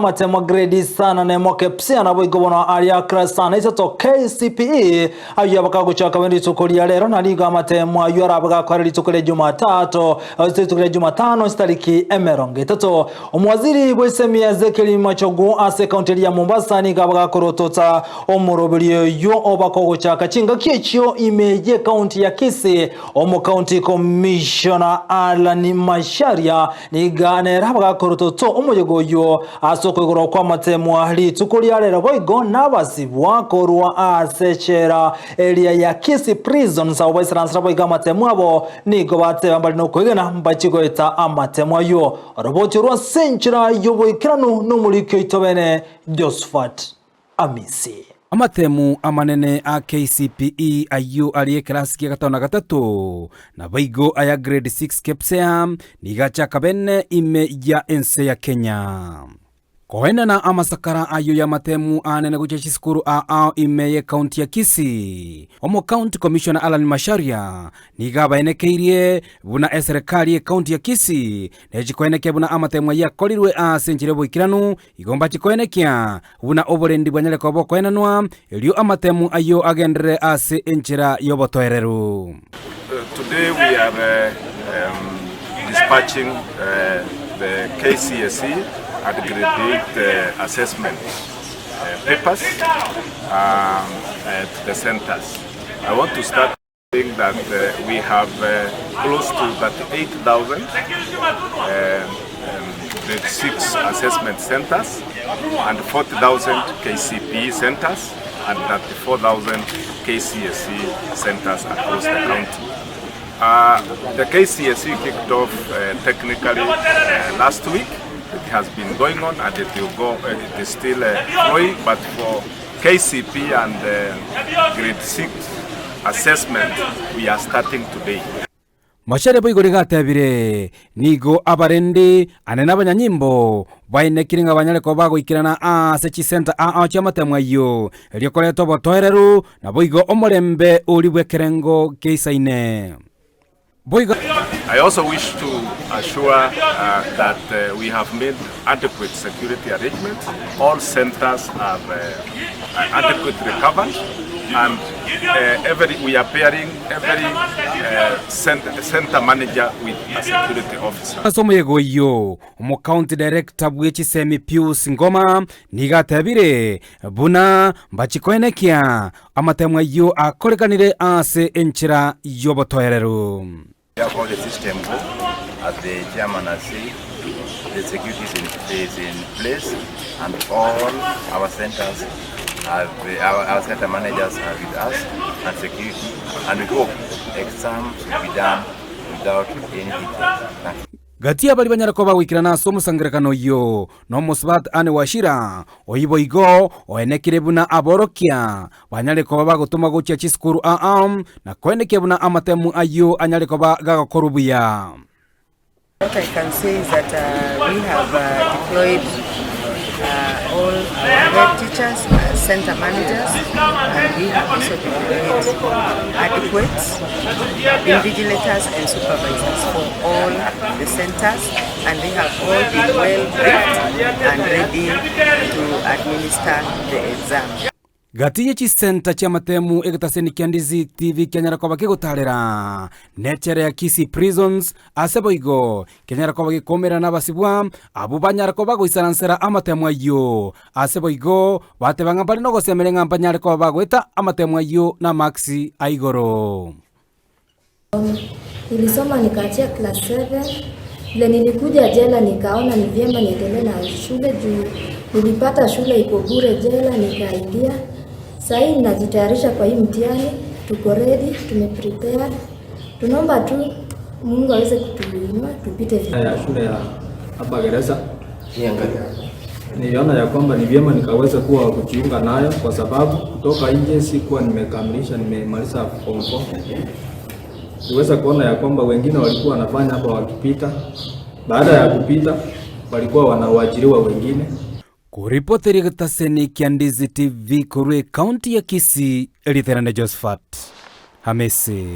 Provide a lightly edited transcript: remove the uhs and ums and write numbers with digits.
amatemo grade isano na emo KPSEA naboigo bono aria class isano isato KCPE ayio bakagochaka bene rituko ria rero na nigo amatemo ayio arabe gakore rituko ria Jumatatu ase rituko ria Jumatano chitariki 30. Omowaziri bw'esemi Ezekiel Machogu ase ekaunti eria ya Mombasa nigo abe gakorotota omoroberio oyio obakogochaka chingaki echio ime y'ekaunti ya Kisii. Omokaunti Commissioner Allan Macharia niga nere abagakorotota omoyega oyio ase okoigorwa kw'amatemwa rituko ria rero boigo nabasibwa korwa ase echela eria ya Kisii Prisons abo baisaransera boigo amatemwa abo nigo bateba mbare nokoegena mbachie goeta amatemwa ayio. Oroboti orwo ase enchera y'oboikeranu nomoriki oito bene Josephat Amisi. Amatemu amanene a KCPE ayio are ekerasi kia gatano na gatato, naboigo aya grade 6 KPSEA, nigo achaka bene ime ya ense ya Kenya. Koenana amasakara ayio y'amatemu anene gochia chisukuru aa ime y'ecounty ya Kisii, Omocounty Commissioner Allan Macharia nigo abaenekeirie buna eserekari y'ecounty ya Kisii nechikoenekia buna amatemu ayio akorirwe ase enchera y'oboikeranu, igo mbachikoenekia buna oborendi bwanyare koba bokoenanwa, erio amatemu ayio agenderere ase enchera y'obotoereru. Today we are dispatching the KCSE and grade 8 assessment papers to the centers. I want to start saying that we have close to 38,000 grade 6 assessment centers and 40,000 KCPE centers and 34,000 KCSE centers across the county. The KCSE kicked off technically last week. It has been going on and it will go, it is still flowing, but for KCP and grade 6 assessment we are starting today. Macharia boigo nigo atebire, Nigo abarendi ane na abanyanyimbo bainekire ng'a banyare koba bagoikerana ase chisenta ao chi'amatemo ayio, erio koreta obotoereru, naboigo omorembe oria bw'ekerengo geisaine. Boigo. I also wish to assure that we have made adequate security arrangements, all centers are adequately covered and every we are pairing every center manager with a security officer. Ase omoyega oyio, Omocounty Director bwe chisemi Pius Ngoma nigo atebire buna mbachikoenekia amatemo ayio akorekanire ase enchera y'obotoereru. We have all the system go as the chairman has said, the security is in, is in place and all our centers have, our, our center managers are with us and security and we hope exams will be done without any hitches. Thank you. Gati y'abaria banyare koba bagoikerana ase omosangererekano oyio nomosubati Anne Wachira, oyio boigo oenekire buna aborokia banyare koba bagotoma gochia chisukuru aa, na koenekia buna amatemu ayio anyare koba gagokorwa buya. What I can say is that we have deployed all our head teachers, center managers, and we have also deployed adequate invigilators and supervisors for all the centers, and they have all been well briefed and ready to administer the exam. Gati ye chisenta chi'amatemu egetaseni kia Ndizi TV kianyara koba kegotarera nechela ya Kisii Prisons ase boigo kenyara koba gekomerana nabasibwa abwo banyara koba bagoisaransera amatemu ayio ase boigo bateba ng'a mbare nogosemeria ng'a mbanyare koba bagoeta amatemu ayio na amarks a igoro. Nilisoma nikaachia class 7. Vile nilikuja jela nikaona ni vyema niendelee na shule juu nilipata shule iko bure jela nikaingia. Saa hii ninajitayarisha kwa hii mtihani, tuko ready, tumeprepare. Tunaomba tu Mungu aweze kutuinua tupite vizuri. ya shule ya hapa gereza niliona ya kwamba ni vyema nikaweza kuwa kujiunga nayo kwa sababu kutoka nje sikuwa nimekamilisha, nimemaliza form 4. Niweza kuona ya kwamba wengine walikuwa wanafanya hapa wakipita, baada ya kupita walikuwa wanawaajiriwa wengine. Koripoteri getaseni kia Ndizi TV korwa ekaunti ya Kisii, Eritherane Josephat Hamisi.